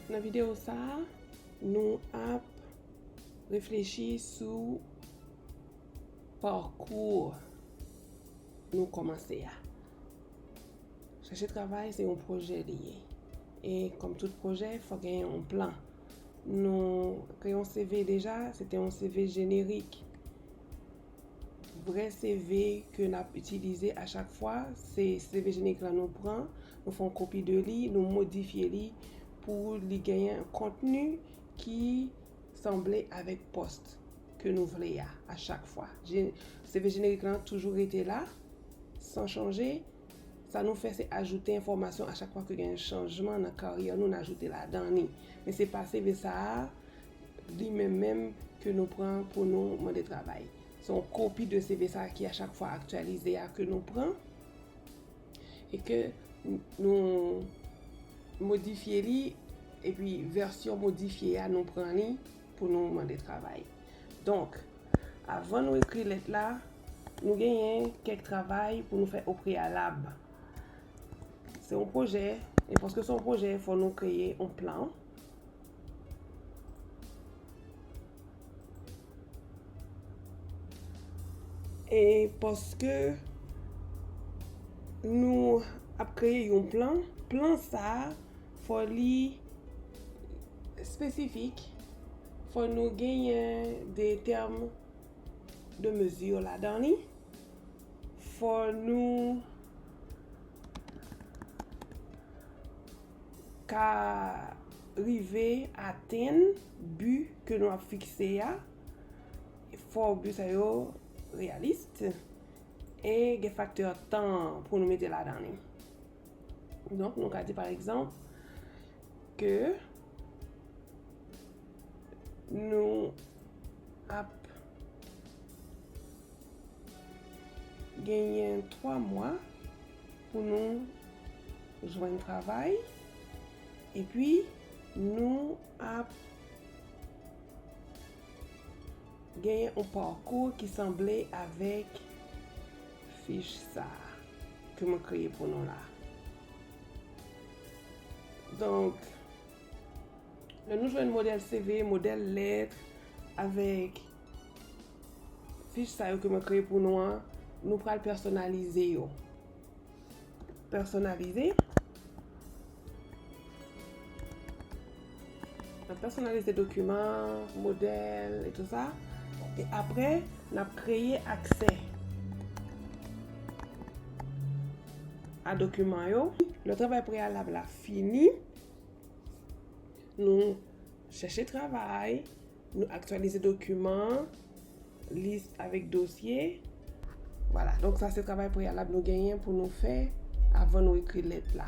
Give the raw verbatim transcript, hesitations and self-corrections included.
Nan videyo sa a, nou ap reflechi sou pakou nou kòmanse a. Chèche travay se yon pwojè li ye. E kòm tout pwojè, fò gen yon plan. Nou kreye yon C V deja, se te yon C V jenerik. Vrè C V ke n ap itilize a chak fwa, se C V jenerik la nou pran, nou fè yon kopi de li, nou modifye li pou li genyen kontni ki sanble avèk pòs ke nou vle a, a chak fwa. Je-, C V jenerik lan toujou rete la, san chanje. Sa nou fè, se ajoute enfòmasyon a chak fwa ke gen chanjman nan karyè nou, n ajoute ladan li. Men se pa C V sa a, li menm menm ke nou pran pou nou mande travay. Se yon kopi de C V sa a ki a chak fwa aktyalize a ke nou pran e ke n-, nou modifye li, epi vèsyon modifye a nou pran li pou nou mande travay. Donk, avan nou ekri lèt la, nou genyen kèk travay pou nou fè o preyalab. Se yon pwojè, e paske se yon pwojè, fò nou kreye yon plan. E paske nou ap kreye yon plan, plan sa a, fò li espesifik, fò nou genyen de tèm de mezi ladan li, fò nou ka rive atenn bi ke nou ap fikse a, fò bi sa yo reyalis e gen faktè tan pou nou mete ladan li. Donk, nou ka di, pa egzanp, ke nou ap genyen twa mwa pou nou jwenn travay, epi nou ap genyen yon pakou ki sanble avèk fich sa a ke mwen kreye pou nou la. Donk, lè nou jwenn modèl C V, modèl lèt, avèk fich sa yo ke mwen kreye pou nou an, nou pral pèsonalize yo. Pèsonalize. N ap pèsonalize dokiman, modèl, e tou sa. E apre, n ap kreye aksè a dokiman yo. Lè travay preyalab la fini, nou chèche travay, nou aktyalize dokiman, lis avèk dosye. Vwala, donk sa se travay preyalab nou genyen pou nou fè avan nou ekri lèt la.